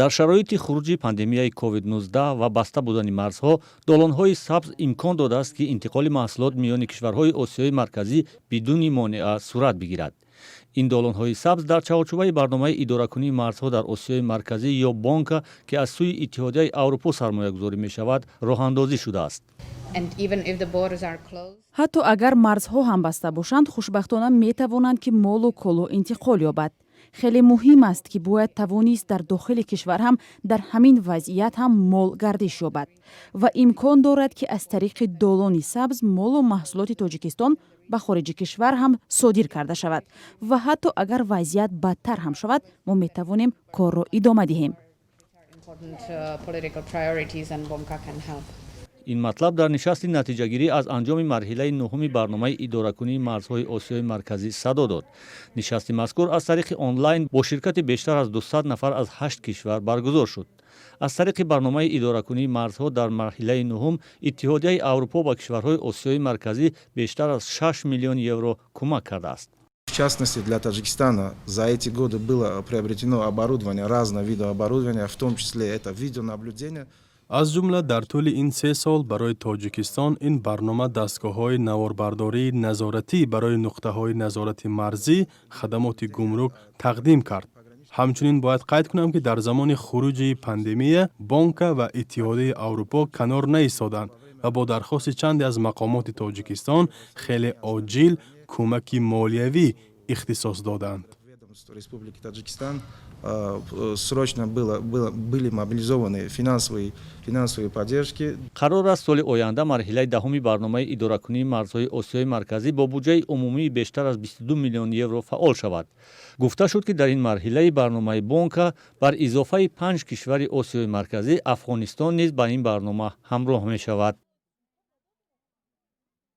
Дар шароити хуруҷи пандемияи COVID-19 ва баста будани марзҳо, долонҳои сабз имкон додааст, ки интиқоли маҳсулот миёни кишварҳои Осиёи Марказӣ бидуни монеа сурат бигирад. Ин долонҳои сабз дар чаҳорчӯбаи барномаи идоракунии марзҳо дар Осиёи Марказӣ ё Бонка, ки аз сӯи Иттиҳодияи Аврупо сармоягузорӣ мешавад, роҳандозӣ шудааст. Ҳатто агар марзҳо ҳам баста бошанд, хушбахтона, метавонанд, ки молу коло интиқол ёбад. Хеле муҳим аст, ки бояд тавонист дар дохили кишвар ҳам дар ҳамин вазъият ҳам мол гардиш ёбад ва имкон дорад, ки аз тариқи долони сабз молу маҳсулоти Тоҷикистон ба хориҷи кишвар ҳам содир карда шавад ва ҳатто агар вазъият бадтар ҳам шавад, мо метавонем корро идома диҳем. Ин матлаб дар нишасти натиҷагирӣ аз анҷоми марҳилаи нуҳуми барномаи идоракунии марзҳои Осиёи Марказӣ садо дод. Нишасти мазкур аз тариқи онлайн бо ширкати бештар аз 200 нафар аз ҳашт кишвар баргузор шуд. Аз тариқи барномаи идоракунии марзҳо дар марҳилаи нуҳум Иттиҳодияи Аврупо ба кишварҳои Осиёи Марказӣ бештар аз 6 миллион евро кӯмак кардааст. В частности, для Таджикистана за эти годы было приобретено оборудование, разного вида оборудования, в том числе это видеонаблюдение. Аз ҷумла дар тӯли ин 3 сол барои Тоҷикистон ин барнома дастгоҳҳои наворбардории назоратӣ барои нуқтаҳои назорати марзӣ, хадамоти гумрук тақдим кард. Ҳамчунин бояд қайд кунам, ки дар замони хуруҷи пандемия Бонка ва Иттиҳодияи Аврупо канор наистоданд ва бо дархости чанде аз мақомоти Тоҷикистон хеле оҷил кӯмаки молиявӣ ихтисос доданд. Республики Таджикистан срочно были мобилизованы финансовые поддержки. Қарор аст, соли оянда марҳилаи 10-уми барномаи идоракунии марзҳои Осиёи Марказӣ бо буҷаи умумии бештар аз 22 миллион евро фаъол шавад. Гуфта шуд, ки дар ин марҳилаи барномаи Бонка бар изофаи панҷ кишвари Осиёи Марказӣ Афғонистон низ ба ин барнома ҳамроҳ мешавад.